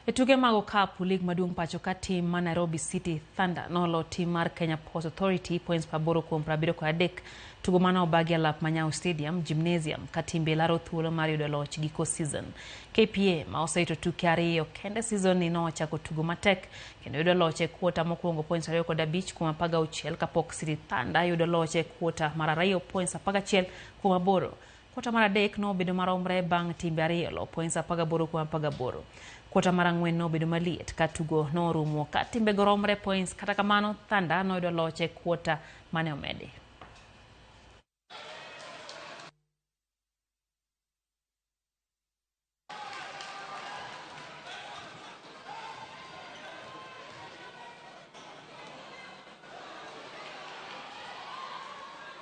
E tuke mag okapu lig maduong' pacho ka tim ma Nairobi City Thunder nolo tim mar Kenya Ports Authority points 80 kuom 73 tugo mane obagi e lap Manyau Stadium Gymnasium ka timbe laro thuolo mar yudo loch giko season. KPA ma oseito tuke ariyo kende season ni nochako tugo matek kendo yudo loch e kwota mokwongo points 25 kuom 16 kapok City Thunder yudo loch e kwota mar ariyo points 11 kuom 8. Kwota mar adek nobedo maromre bang' timbe ariyo lo points 18 kuom 18. Kwota mar ang'wen nobedo maliet ka tugo norumo ka timbego romre points kata kamano Thunder noyudo loch e kwota mane omedi.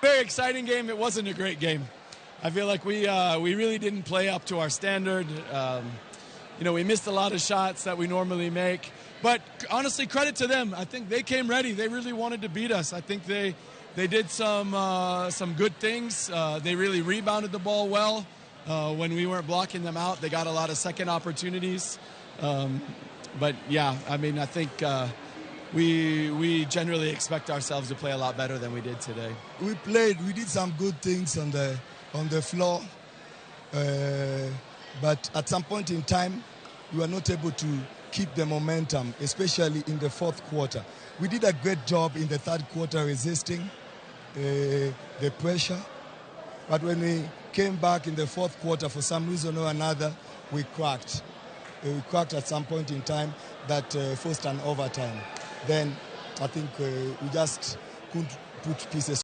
Very exciting game. It wasn't a great game. I feel like we really didn't play up to our standard. We missed a lot of shots that we normally make. But honestly, credit to them. I think they came ready. They really wanted to beat us. I think they did some good things. They really rebounded the ball well. When we weren't blocking them out, they got a lot of second opportunities. But yeah, I mean, I think we generally expect ourselves to play a lot better than we did today. We played. We did some good things on the floor, but at some point in time, we were not able to keep the momentum, especially in the fourth quarter. We did a great job in the third quarter resisting the pressure, but when we came back in the fourth quarter, for some reason or another, we cracked. We cracked at some point in time that forced an overtime. Then I think we just couldn't put pieces